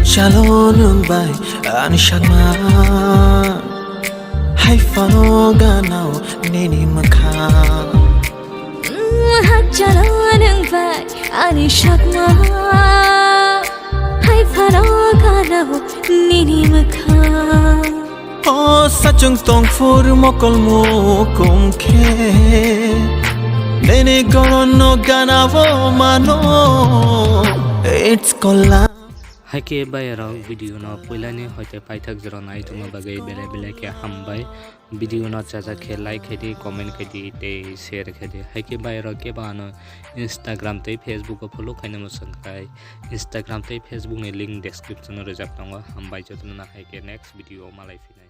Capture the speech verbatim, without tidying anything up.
Chalo nwng bai ani sakma, hai phano ganao nini mwkhang. Hakchalo nwng bai ani sakma, hai phano ganao nini mwkhang. O sachung tongphuru mokol mukum khe, nini goron no ganao mano. It's called love. Hai khe bayarok video no puilani hoite paithak jora naitongma bagwi belai belai khe hambai. Video no chajak khe like khaidi, comment khaidi tei share khaidi. Hai khe bayarok kebo ano Instagram tei Facebook o follow khaina mwsang khai Instagram tei Facebook ni link description o rijak tongo. Hambai jotono no, hai khe next video o malai phinai.